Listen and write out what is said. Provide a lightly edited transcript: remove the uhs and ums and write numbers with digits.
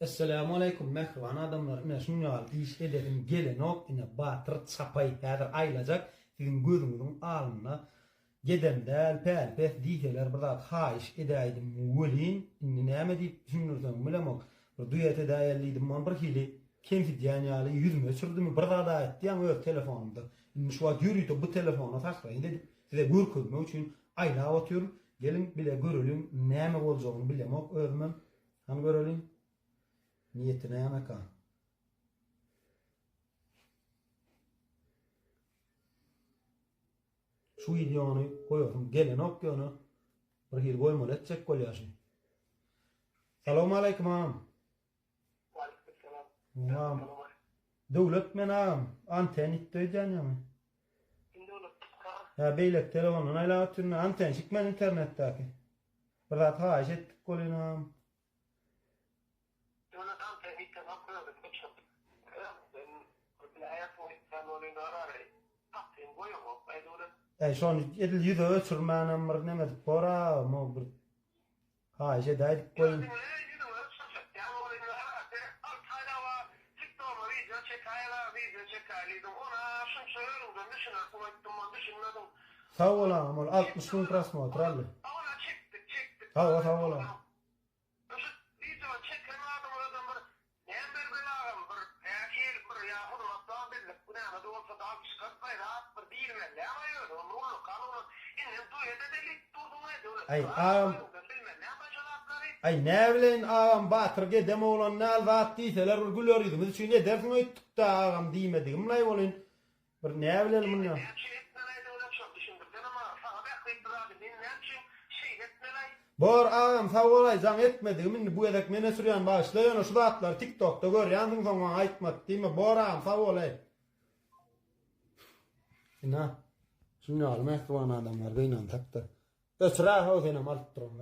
Esselamualeýkum mähriban adamlar ine şuň ýaly iş edesim gelenok ine Batyr çapaý häzir aýlajak siziň gözüňiziň alynda gedem däl päli pes diýseler bir zat haýyş edäýdim welin indi näme diýip düşündirseňi bilemok bir duet edäýeli diýdim ony bir hili kemsidýän ýaly ýüzüme öçürdimi bir zat aýtdy ýaňy öz telefonymda indi şu wagt ýörite bu telefona sakraýyn edip size görkezmek üçin aýlap otyryn geliň bile göreliň näme boljagyny bilemok özümem Hany göreliň. Niýeti nämeka? Şu wideony goýasym gelenok ýöne bir hili goýmaly etjek bolýar şu. Salowmaleýkim agam. Waleýkim Agam. Döwlet men agam. Anten ýitdi öýdýän ýaňy. Kim Döwlet? Hä beýleki telefondan aýlap otyryn. Anten çykman internetdäki. Bir zat haýyş etdik welin-am. Döwlet anten ýitenok özüm öçürdim. Özümden biläýersiň öýtýän welin arary satyn goýaňok-aý Döwlet. Äý şony edil ýüze öçürmänem bir neme edip bor-a, mo bir haýyş edäýdik welin. Ýa diňle ýüzüňe öçürjek däl welin arasy alty aýlaba tiktoga wideo çekäýel-a wideo çekäýeli diýdim ona şunça özüňden düşünersiň öýtdüm ony düşünmediň. Sag bol agam ol 60 müň prosmotr aldy. Hawa çekdik çekdik. Hawa sag bol agam. Şu wideony çeken adam özem bir näme bermeli agam bir nähili bir ýa hormatdan bildik bu näme-de bolsa dal çykartmaý zat bir diýilmeli näme ýöne ony ullakan oglan indem duet edeli diýip durduňaý döwlet Aý agam bilmeli näme şo zatlary. Aý näbileýin agam Batyr gedem oglan däl zat diýseler bir güler ýüzümiz üçin edersiň öýtdükdä agam diýmedigimlaý bolyn Bir näbileli Näme munda. üçin etmelaý Döwlet şony düşündirsenem maňa saňa bähbitli zady men näme üçin şeýle etmelaý. Bor agam sag bolaý jaň etmedigim indi bu gezek men öçürýän bagyşla ýöne şu zatlary tik tokda görýänsiň soň maňa aýtmady diýme bor agam sag bolaý. Ina şuny ýaly mähriban adamlar gynansakda. Öçür ahow senem alyp duran.